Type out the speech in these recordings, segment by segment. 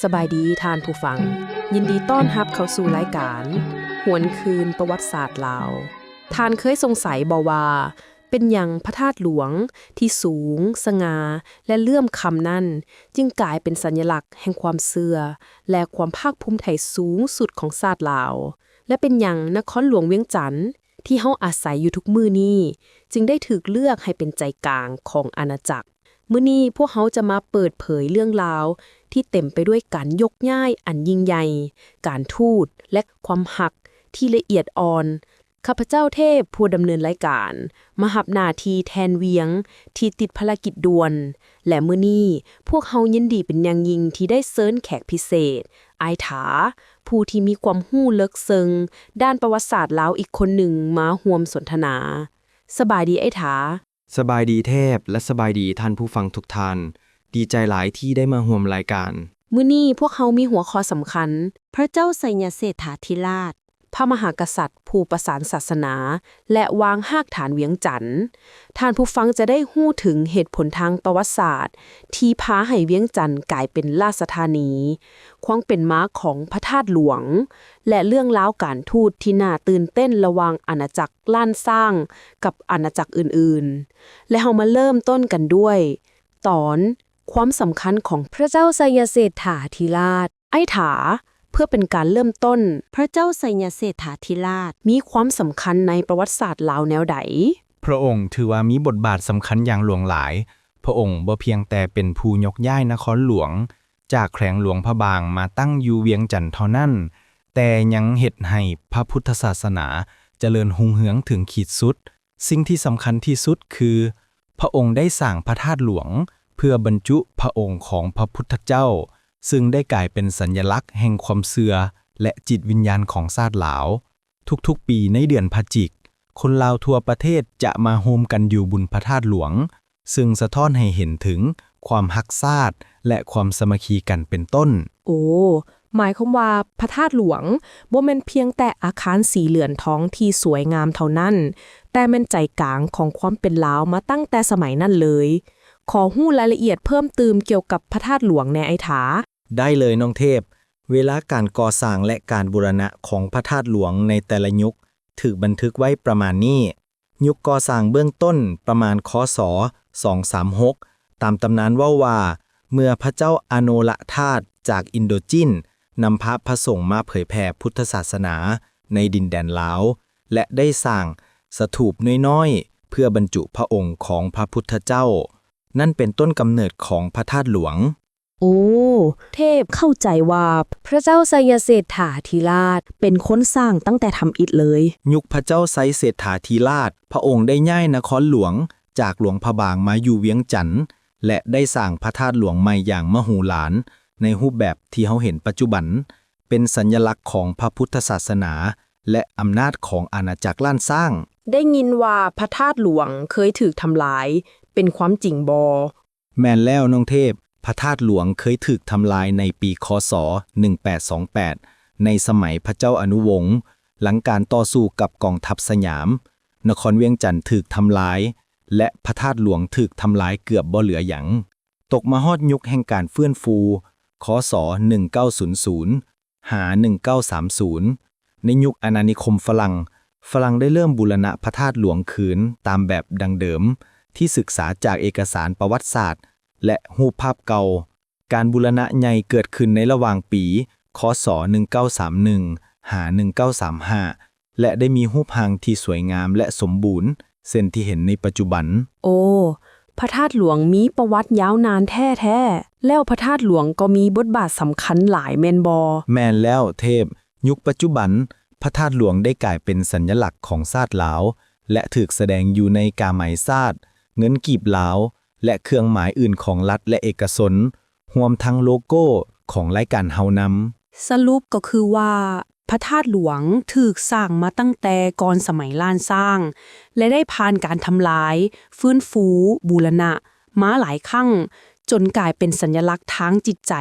ສະບາຍດີທ່ານຜູ້ຟັງ, ຍິນດີຕ້ອນຮັບເຂົ້າສູ່ລາຍການຫວນຄືນປະຫວັດສາດລາວ. ທ່ານເຄີຍສົງໄສບໍ່ວ່າ ເປັນຫຍັງພະທາດຫຼວງທີ່ສູງສະຫງ່າ ແລະ ເຫຼື້ອມຄ້ຳນັ້ນ ຈຶ່ງກາຍເປັນສັນຍະລັກແຫ່ງຄວາມເຊື່ອ ແລະ ຄວາມພາກພູມໃຈສູງສຸດຂອງຊາດລາວ? ແລະ ເປັນຫຍັງນະຄອນຫຼວງວຽງຈັນ ທີ່ເຮົາອາໄສຢູ່ທຸກມື້ນີ້ ຈຶ່ງໄດ້ຖືກເລືອກໃຫ້ເປັນໃຈກາງຂອງອານາຈັກ? ມື້ນີ້ພວກເຮົາຈະມາເປີດເຜີຍເລື່ອງລາວທີ່ເຕັມໄປດ້ວຍການຍົກຍ້າຍອັນຍິ່ງໃຫຍ່, ການທູດ ແລະ ຄວາມຮັກທີ່ລະອຽດອ່ອນ. ຂ້າພະເຈົ້າເທບ ຜູ້ດຳເນີນລາຍການ ມາຮັບໜ້າທີ່ແທນວຽງທີ່ຕິດພາລະກິດດ່ວນ ແລະ ມື້ນີ້ພວກເຮົາຍິນດີເປັນຢ່າງຍິ່ງທີ່ໄດ້ເຊີນແຂກພິເສດ ອ້າຍຖາ ຜູ້ທີ່ມີຄວາມຮູ້ເລິກເຊິ່ງດ້ານປະຫວັດສາດລາວອີກຄົນໜຶ່ງມາຮ່ວມສົນທະນາ. ສະບາຍດີອ້າຍຖາ. ສະບາຍດີເທບ ແລະ ສະບາຍດີທ່ານຜູ້ຟັງທຸກທ່ານ. ດີໃຈຫຼາຍທີ່ໄດ້ມາຮ່ວມລາຍການ. ມື້ນີ້ພວກເຮົາມີຫົວຂໍ້ສຳຄັນ ພະເຈົ້າໄຊຍະເສດຖາທິລາດ ພະມະຫາກະສັດຜູ້ປະສານສາສະໜາ ແລະ ວາງຮາກຖານວຽງຈັນ. ທ່ານຜູ້ຟັງຈະໄດ້ຮູ້ເຖິງເຫດຜົນທາງປະຫວັດສາດທີ່ພາໃຫ້ວຽງຈັນກາຍເປັນລາຊະທານີ, ຄວາມເປັນມາຂອງພະທາດຫຼວງ ແລະ ເລື່ອງລາວການທູດທີ່ໜ້າຕື່ນເຕັ້ນລະຫວ່າງອານາຈັກລ້ານຊ້າງກັບອານາຈັກອື່ນໆ. ແລະ ເຮົາມາເລີ່ມຕົ້ນກັນດ້ວຍຕອນຄວາມສຳຄັນຂອງພະເຈົ້າໄຊຍະເສດຖາທິລາດ. ອ້າຍຖາ, ເພື່ອເປັນການເລີ່ມຕົ້ນ, ພະເຈົ້າໄຊຍະເສດຖາທິລາດມີຄວາມສຳຄັນໃນປະຫວັດສາດລາວແນວໃດ? ພະອົງຖືວ່າມີບົດບາດສຳຄັນຢ່າງຫຼວງຫຼາຍ. ພະອົງບໍ່ພຽງແຕ່ເປັນຜູ້ຍົກຍ້າຍນະຄອນຫຼວງຈາກແຂວງຫຼວງພະບາງມາຕັ້ງຢູ່ວຽງຈັນເທົ່ານັ້ນ, ແຕ່ຍັງເຮັດໃຫ້ພະພຸດທະສາສະໜາຈະເລີນຮຸ່ງເຮືອງເຖິງຂີດສຸດ. ສິ່ງທີ່ສຳຄັນທີ່ສຸດຄື ພະອົງໄດ້ສ້າງພະທາດຫຼວງເພື່ອບັນຈຸພະອົງຂອງພະພຸດທະເຈົ້າ, ຊຶ່ງໄດ້ກາຍເປັນສັນຍະລັກແຫ່ງຄວາມເຊື່ອ ແລະ ຈິດວິນຍານຂອງຊາດລາວ. ທຸກໆປີໃນເດືອນພະຈິກ, ຄົນລາວທົ່ວປະເທດຈະມາໂຮມກັນຢູ່ບຸນພະທາດຫຼວງ, ຊຶ່ງສະທ້ອນໃຫ້ເຫັນເຖິງຄວາມຮັກຊາດ ແລະ ຄວາມສາມັກຄີກັນເປັນຕົ້ນ. ໂອ້, ໝາຍຄວາມວ່າພະທາດຫຼວງບໍ່ແມ່ນພຽງແຕ່ອາຄານສີເຫຼືອນທອງທີ່ສວຍງາມເທົ່ານັ້ນ, ແຕ່ແມ່ນໃຈກາງຂອງຄວາມເປັນລາວມາຕັ້ງແຕ່ສະໄໝນັ້ນເລີຍ. ຂໍຮູ້ລາຍລະອຽດເພີ່ມຕື່ມກ່ຽວກັບພະທາດຫຼວງແດ່ ອ້າຍຖາ. ໄດ້ເລີຍນ້ອງເທບ. ເວລາການກໍ່ສ້າງ ແລະ ການບູລະນະຂອງພະທາດຫຼວງໃນແຕ່ລະຍຸກຖືກບັນທຶກໄວ້ປະມານນີ້. ຍຸກກໍ່ສ້າງເບື້ອງຕົ້ນປະມານ ຄ.ສ. ສອງສາມຫົກ ຕາມຕຳນານເວົ້າວ່າ ເມື່ອພະເຈົ້າອາໂນລະທາດຈາກອິນໂດຈີນ ນຳພາພະສົງມາເຜີຍແຜ່ພຸດທະສາສະໜາໃນດິນແດນລາວ ແລະ ໄດ້ສ້າງສະຖູບນ້ອຍໆ ເພື່ອບັນຈຸພະອົງຂອງພະພຸດທະເຈົ້າ. ນັ້ນເປັນຕົ້ນກຳເນີດຂອງພະທາດຫຼວງ. ໂອ້, ເທບເຂົ້າໃຈວ່າພະເຈົ້າໄຊຍະເສດຖາທິລາດເປັນຄົນສ້າງຕັ້ງແຕ່ທຳອິດເລີຍ. ຍຸກພະເຈົ້າໄຊເສດຖາທິລາດ, ພະອົງໄດ້ຍ້າຍນະຄອນຫຼວງຈາກຫຼວງພະບາງມາຢູ່ວຽງຈັນ ແລະ ໄດ້ສ້າງພະທາດຫຼວງໃໝ່ຢ່າງມະໂຫລານໃນຮູບແບບທີ່ເຮົາເຫັນປັດຈຸບັນ, ເປັນສັນຍະລັກຂອງພະພຸດທະສາສະໜາ ແລະ ອຳນາດຂອງອານາຈັກລ້ານຊ້າງ. ໄດ້ຍິນວ່າພະທາດຫຼວງເຄີຍຖືກທຳລາຍ, ເປັນຄວາມຈິງບໍ່? ແມ່ນແລ້ວນ້ອງເທບ, ພະທາດຫຼວງເຄີຍຖືກທຳລາຍໃນປີ ຄ.ສ. ໜຶ່ງແປດສອງແປດ ໃນສະໄໝພະເຈົ້າອະນຸວົງ. ຫຼັງການຕໍ່ສູ້ກັບກອງທັບສະຫຍາມ, ນະຄອນວຽງຈັນຖືກທຳລາຍ ແລະ ພະທາດຫຼວງຖືກທຳລາຍເກືອບບໍ່ເຫຼືອຫຍັງ. ຕົກມາຮອດຍຸກແຫ່ງການຟື້ນຟູ ຄ.ສ. ໜຶ່ງເກົ້າສູນສູນ ຫາ ໜຶ່ງເກົ້າສາມສູນ ໃນຍຸກອານານິຄົມຝຣັ່ງ, ຝຣັ່ງໄດ້ເລີ່ມບູລະນະພະທາດຫຼວງຄືນຕາມແບບດັ້ງເດີມ ທີ່ສຶກສາຈາກເອກະສານປະຫວັດສາດ ແລະ ຮູບພາບເກົ່າ. ການບູລະນະໃຫຍ່ເກີດຂຶ້ນໃນລະຫວ່າງປີ ຄ.ສ. ໜຶ່ງເກົ້າສາມໜຶ່ງ ຫາ ໜຶ່ງເກົ້າສາມຫ້າ ແລະ ໄດ້ມີຮູບຮ່າງທີ່ສວຍງາມ ແລະ ສົມບູນ ເຊັ່ນທີ່ເຫັນໃນປັດຈຸບັນ. ໂອ້, ພະທາດຫຼວງມີປະຫວັດຍາວນານແທ້ໆ. ແລ້ວພະທາດຫຼວງກໍມີບົດບາດສຳຄັນຫຼາຍແມ່ນບໍ່? ແມ່ນແລ້ວເທບ, ຍຸກປັດຈຸບັນ, ພະທາດຫຼວງໄດ້ກາຍເປັນສັນຍະລັກຂອງຊາດລາວ ແລະ ຖືກສະແດງຢູ່ໃນກາໄມຊາດ, ເງິນກີບລາວ ແລະ ເຄື່ອງໝາຍອື່ນຂອງລັດ ແລະ ເອກະຊົນ, ຮວມທັງໂລໂກ້ຂອງລາຍການເຮົານຳ. ສະຫຼຸບກໍຄືວ່າ ພະທາດຫຼວງຖືກສ້າງມາຕັ້ງແຕ່ກ່ອນສະໄໝລ້ານຊ້າງ ແລະ ໄດ້ຜ່ານການທຳລາຍ, ຟື້ນຟູ, ບູລະນະມາຫຼາຍຄັ້ງ, ຈົນກາຍເປັນສັນຍະລັກທາງຈິດໃຈ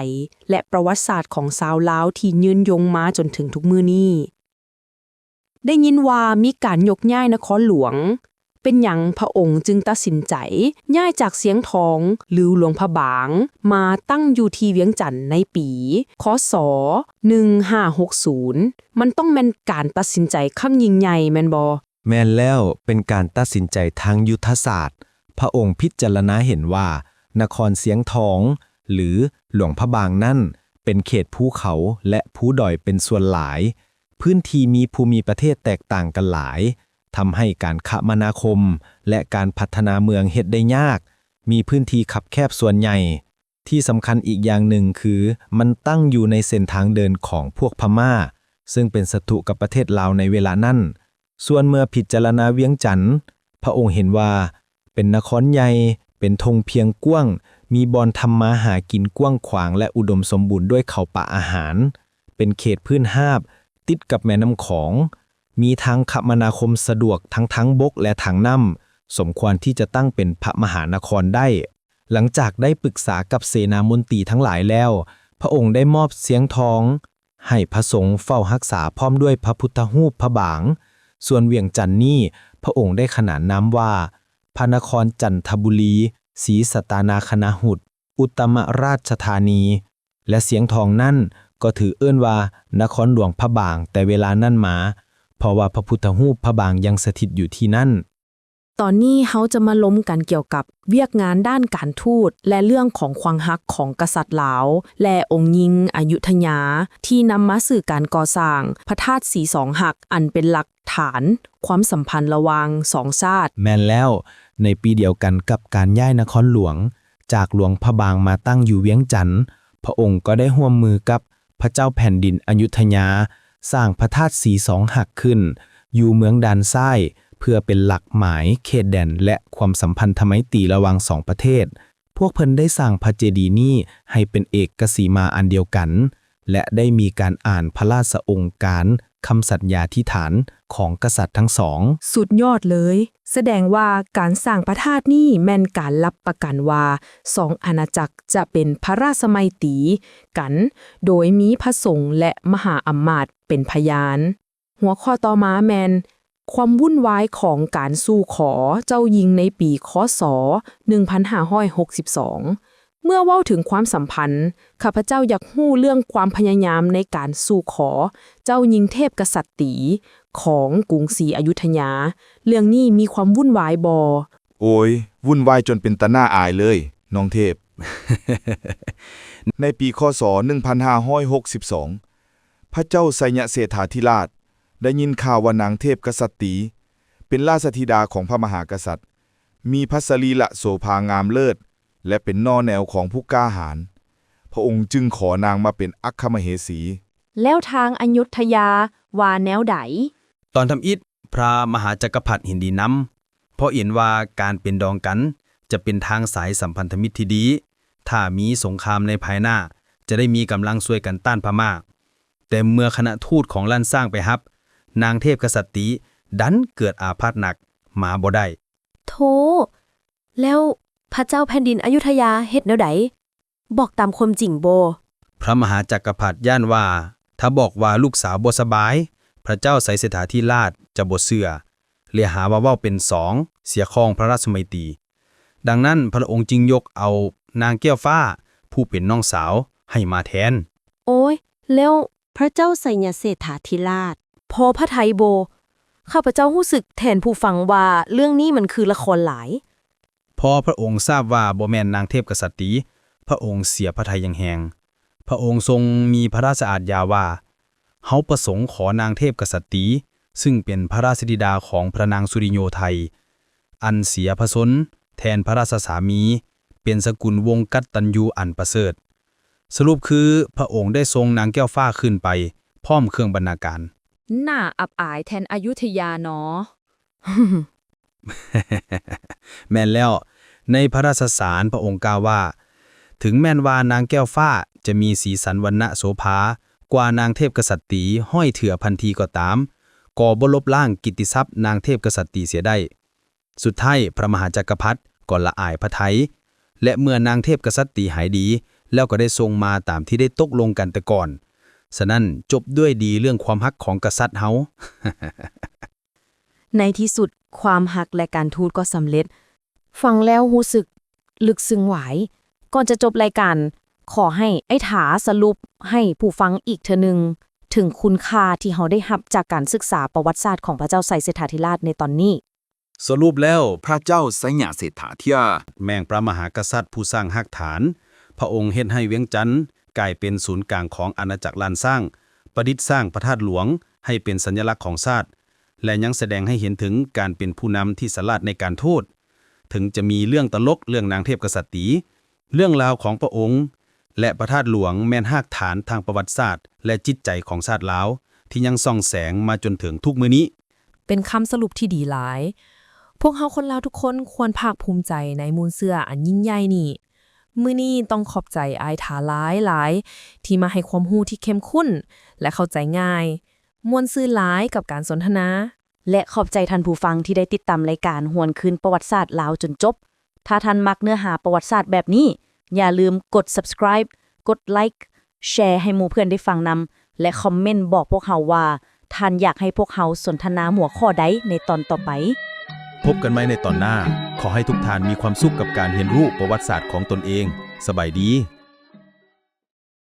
ແລະ ປະຫວັດສາດຂອງຊາວລາວທີ່ຍືນຍົງມາຈົນເຖິງທຸກມື້ນີ້. ໄດ້ຍິນວ່າມີການຍົກຍ້າຍນະຄອນຫຼວງ, ປັນຫຍັງພະອົງຈຶ່ງຕັດສິນໃຈຍ້າຍຈາກຊຽງທອງ ຫຼື ຫຼວງພະບາງ ມາຕັ້ງຢູ່ທີ່ວຽງຈັນໃນປີ ຄ.ສ. ໜຶ່ງຫ້າຫົກສູນ? ມັນຕ້ອງແມ່ນການຕັດສິນໃຈຄັ້ງຍິ່ງໃຫຍ່ແມ່ນບໍ່? ແມ່ນແລ້ວ, ເປັນການຕັດສິນໃຈທາງຍຸດທະສາດ. ພະອົງພິຈາລະນາເຫັນວ່າ ນະຄອນຊຽງທອງ ຫຼື ຫຼວງພະບາງນັ້ນ ເປັນເຂດພູເຂົາ ແລະ ພູດອຍເປັນສ່ວນຫຼາຍ, ພື້ນທີ່ມີພູມີປະເທດແຕກຕ່າງກັນຫຼາຍ, ທຳໃຫ້ການຄະມະນາຄົມ ແລະ ການພັດທະນາເມືອງເຮັດໄດ້ຍາກ, ມີພື້ນທີ່ຄັບແຄບສ່ວນໃຫຍ່. ທີ່ສຳຄັນອີກຢ່າງໜຶ່ງຄື ມັນຕັ້ງຢູ່ໃນເສັ້ນທາງເດີນຂອງພວກພະມ້າ, ເຊິ່ງເປັນສັດຖຸກັບປະເທດລາວໃນເວລານັ້ນ. ສ່ວນເມື່ອພິຈາລະນາວຽງຈັນ, ພະອົງເຫັນວ່າເປັນນະຄອນໃຫຍ່, ເປັນທົ່ງພຽງກວ້າງ, ມີບ່ອນທຳມາຫາກິນກວ້າງຂວາງ ແລະ ອຸດົມສົມບູນດ້ວຍເຂົ້າປາອາຫານ, ເປັນເຂດພື້ນຮາບ ຕິດກັບແມ່ນ້ຳຂອງ, ມີທາງຄະມະນາຄົມສະດວກທັງທາງບົກ ແລະ ທາງນ້ຳ, ສົມຄວນທີ່ຈະຕັ້ງເປັນພະມະຫານະຄອນໄດ້. ຫຼັງຈາກໄດ້ປຶກສາກັບເສນາມົນຕີທັງຫຼາຍແລ້ວ, ພະອົງໄດ້ມອບຊຽງທອງໃຫ້ພະສົງເຝົ້າຮັກສາພ້ອມດ້ວຍພະພຸດທະຮູບພະບາງ. ສ່ວນວຽງຈັນນີ້ ພະອົງໄດ້ຂະໜານນາມວ່າ ພະນະຄອນຈັນທະບູລີ ສີສັດຕານາຄະນະຫຸດ ອຸດຕະມະຣາຊທານີ ແລະ ຊຽງທອງນັ້ນກໍຖືເອີ້ນວ່ານະຄອນຫຼວງພະບາງແຕ່ເວລານັ້ນມາ, ເພາະວ່າພະພຸດທະຮູບພະບາງຍັງສະຖິດຢູ່ທີ່ນັ້ນ. ຕອນນີ້ເຮົາຈະມາລົມກັນກ່ຽວກັບວຽກງານດ້ານການທູດ ແລະ ເລື່ອງຂອງຄວາມຮັກຂອງກະສັດລາວ ແລະ ອົງຍິງອະຍຸທຍາ ທີ່ນຳມາສູ່ການກໍ່ສ້າງພະທາດສີສອງຮັກ ອັນເປັນຫຼັກຖານຄວາມສຳພັນລະຫວ່າງສອງຊາດ. ແມ່ນແລ້ວ, ໃນປີດຽວກັນກັບການຍ້າຍນະຄອນຫຼວງຈາກຫຼວງພະບາງມາຕັ້ງຢູ່ວຽງຈັນ, ພະອົງກໍໄດ້ຮ່ວມມືກັບ ພະເຈົ້າແຜ່ນດິນອະຍຸທຍາສ້າງພະທາດສີສອງຮັກຂຶ້ນຢູ່ເມືອງດ່ານຊ້າຍ ເພື່ອເປັນຫຼັກໝາຍເຂດແດນ ແລະ ຄວາມສຳພັນທະໄມຕີລະຫວ່າງສອງປະເທດ. ພວກເພິ່ນໄດ້ສ້າງພະເຈດີນີ້ໃຫ້ເປັນເອກະສີມາອັນດຽວກັນ ແລະ ໄດ້ມີການອ່ານພະລາຊະອົງການຄຳສັນຍາທິຖານຂອງກະສັດທັງສອງ. ສຸດຍອດເລີຍ! ສະແດງວ່າການສ້າງພະທາດນີ້ແມ່ນການຮັບປະກັນວ່າສອງອານາຈັກຈະເປັນພະລາຊະໄມຕີກັນ ໂດຍມີພະສົງ ແລະ ມະຫາອຳມາດເປັນພະຍານ. ຫົວຂໍ້ຕໍ່ມາແມ່ນຄວາມວຸ່ນວາຍຂອງການສູ່ຂໍເຈົ້າຍິງໃນປີ ຄ.ສ. ໜຶ່ງພັນຫ້າຮ້ອຍຫົກສິບສອງ. ເມື່ອເວົ້າເຖິງຄວາມສຳພັນ, ຂ້າພະເຈົ້າຢາກຮູ້ເລື່ອງຄວາມພະຍາຍາມໃນການສູ່ຂໍເຈົ້າຍິງເທບກະສັດຕີຂອງກຸງສີອະຍຸທຍາ. ເລື່ອງນີ້ມີຄວາມວຸ່ນວາຍບໍ່? ໂອ້ຍ, ວຸ່ນວາຍຈົນເປັນຕາໜ້າອາຍເລີຍ, ນ້ອງເທບ. ໃນປີ ຄ.ສ. ໜຶ່ງພັນຫ້າຮ້ອຍຫົກສິບສອງ, ພະເຈົ້າໄຊຍະເສດຖາທິລາດ ໄດ້ຍິນຂ່າວວ່ານາງເທບກະສັດຕີ ເປັນລາຊະທິດາຂອງພະມະຫາກະສັດ, ມີພັດສະລີລະໂສພາງາມເລີດ ແລະ ເປັນໜໍ່ແນວຂອງຜູ້ກ້າຫານ. ພະອົງຈຶ່ງຂໍນາງມາເປັນອັກຄະມະເຫສີ. ແລ້ວທາງອະຍຸດທະຍາວ່າແນວໃດ? ຕອນທຳອິດ, ພະມະຫາຈັກກະພັດເຫັນດີນຳ, ເພາະເຫັນວ່າການເປັນດອງກັນຈະເປັນທາງສາຍສຳພັນທະມິດທີ່ດີ. ຖ້າມີສົງຄາມໃນພາຍໜ້າ, ຈະໄດ້ມີກຳລັງຊ່ວຍກັນຕ້ານພະມ້າ. ແຕ່ເມື່ອຄະນະທູດຂອງລ້ານຊ້າງໄປຮັບ, ນາງເທບກະສັດຕີດັນເກີດອາພາດໜັກ, ມາບໍ່ໄດ້. ໂທ້! ແລ້ວພະເຈົ້າແຜ່ນດິນອະຍຸທະຍາເຮັດແນວໃດ? ບອກຕາມຄວາມຈິງບໍ່? ພະມະຫາຈັກກະພັດຢ້ານວ່າ ຖ້າບອກວ່າລູກສາວບໍ່ສະບາຍ, ພະເຈົ້າໄຊເສດຖາທິລາດຈະບໍ່ເຊື່ອ ແລະ ຫາວ່າເວົ້າເປັນສອງ, ເສຍຄອງພະລາຊະໄມຕີ. ດັ່ງນັ້ນ, ພະອົງຈຶ່ງຍົກເອົານາງແກ້ວຟ້າ ຜູ້ເປັນນ້ອງສາວ ໃຫ້ມາແທນ. ໂອ້ຍ, ແລ້ວພະເຈົ້າໄຊຍະເສດຖາທິລາດພໍພະໄທບໍ່? ຂ້າພະເຈົ້າຮູ້ສຶກແທນຜູ້ຟັງວ່າເລື່ອງນີ້ມັນຄືລະຄອນຫຼາຍ. ພໍພະອົງຊາບວ່າບໍ່ແມ່ນນາງເທບກະສັດຕີ, ພະອົງເສຍພະໄທຢ່າງແຮງ. ພະອົງຊົງມີພະລາຊະອາດຍາວ່າ, ເຮົາປະສົງຂໍນາງເທບກະສັດຕີ, ຊຶ່ງເປັນພະລາຊະທິດາຂອງພະນາງສຸລິໂຍໄທ, ອັນເສຍພະຊົນແທນພະລາຊະສາມີ, ເປັນສະກຸນວົງກັດຕັນຍູອັນປະເສີດ. ສະຫຼຸບຄື ພະອົງໄດ້ສົ່ງນາງແກ້ວຟ້າຂຶ້ນໄປພ້ອມເຄື່ອງບັນນາການ. ໜ້າອັບອາຍແທນອະຍຸທະຍານໍ. ແມ່ນແລ້ວ, ໃນພະລາຊະສານພະອົງກ່າວວ່າ, ເຖິງແມ່ນວ່ານາງແກ້ວຟ້າຈະມີສີສັນວັນນະໂສພາກວ່ານາງເທບກະສັດຕີຮ້ອຍເທື່ອພັນທີກໍຕາມ, ກໍບໍ່ລົບລ້າງກິດຕິສັບນາງເທບກະສັດຕີເສຍໄດ້. ສຸດທ້າຍພະມະຫາຈັກກະພັດກໍລະອາຍພະໄທ, ແລະ ເມື່ອນາງເທບກະສັດຕີຫາຍດີ, ແລ້ວກໍໄດ້ສົ່ງມາຕາມທີ່ໄດ້ຕົກລົງກັນແຕ່ກ່ອນ. ສະນັ້ນ, ຈົບດ້ວຍດີເລື່ອງຄວາມຮັກຂອງກະສັດເຮົາ. ໃນທີ່ສຸດ, ຄວາມຮັກ ແລະ ການທູດກໍສຳເລັດ. ຟັງແລ້ວຮູ້ສຶກລຶກຊຶງຫຼາຍ. ກ່ອນຈະຈົບລາຍການ, ຂໍໃຫ້ອ້າຍຖາສະຫຼຸບໃຫ້ຜູ້ຟັງອີກເທື່ອໜຶ່ງ ເຖິງຄຸນຄ່າທີ່ເຮົາໄດ້ຮັບຈາກການສຶກສາປະຫວັດສາດຂອງພະເຈົ້າໄຊເສດຖາທິລາດໃນຕອນນີ້. ສະຫຼຸບແລ້ວ, ພະເຈົ້າໄຊຍະເສດຖາທິລາດ ແມ່ນພະມະຫາກະສັດຜູ້ສ້າງຮາກຖານ. ພະອົງເຮັດໃຫ້ວຽງຈັນກາຍເປັນສູນກາງຂອງອານາຈັກລ້ານຊ້າງ, ປະດິດສ້າງພະທາດຫຼວງໃຫ້ເປັນສັນຍະລັກຂອງຊາດ ແລະ ຍັງສະແດງໃຫ້ເຫັນເຖິງການເປັນຜູ້ນຳທີ່ສະຫຼາດໃນການທູດ. ເຖິງຈະມີເລື່ອງຕະຫຼົກເລື່ອງນາງເທບກະສັດຕີ, ເລື່ອງລາວຂອງພະອົງ ແລະ ພະທາດຫຼວງແມ່ນຮາກຖານທາງປະຫວັດສາດ ແລະ ຈິດໃຈຂອງຊາດລາວ ທີ່ຍັງສ່ອງແສງມາຈົນເຖິງທຸກມື້ນີ້. ເປັນຄຳສະຫຼຸບທີ່ດີຫຼາຍ. ພວກເຮົາຄົນລາວທຸກຄົນຄວນພາກພູມໃຈໃນມູນເຊື້ອອັນຍິ່ງໃຫຍ່ນີ້. ມື້ນີ້ຕ້ອງຂອບໃຈອ້າຍຖາຫຼາຍໆ ທີ່ມາໃຫ້ຄວາມຮູ້ທີ່ເຂັ້ມຂຸ້ນ ແລະ ເຂົ້າໃຈງ່າຍ. ມ່ວນຊື່ນຫຼາຍກັບການສົນທະນາ. ແລະ ຂອບໃຈທ່ານຜູ້ຟັງທີ່ໄດ້ຕິດຕາມລາຍການຫວນຄືນປະຫວັດສາດລາວຈົນຈົບ. ຖ້າທ່ານມັກເນື້ອຫາປະຫວັດສາດແບບນີ້, ຢ່າລືມກົດ subscribe, ກົດ like, share ໃຫ້ໝູ່ເພື່ອນໄດ້ຟັງນຳ ແລະ ຄອມເມັນບອກພວກເຮົາວ່າ ທ່ານຢາກໃຫ້ພວກເຮົາສົນທະນາຫົວຂໍ້ໃດໃນຕອນຕໍ່ໄປ. ພົບກັນໃໝ່ໃນຕອນໜ້າ. ຂໍໃຫ້ທຸກທ່ານມີຄວາມສຸກກັບການຮຽນຮູ້ປະຫວັດສາດຂອງຕົນເອງ. ສະບາຍດີ.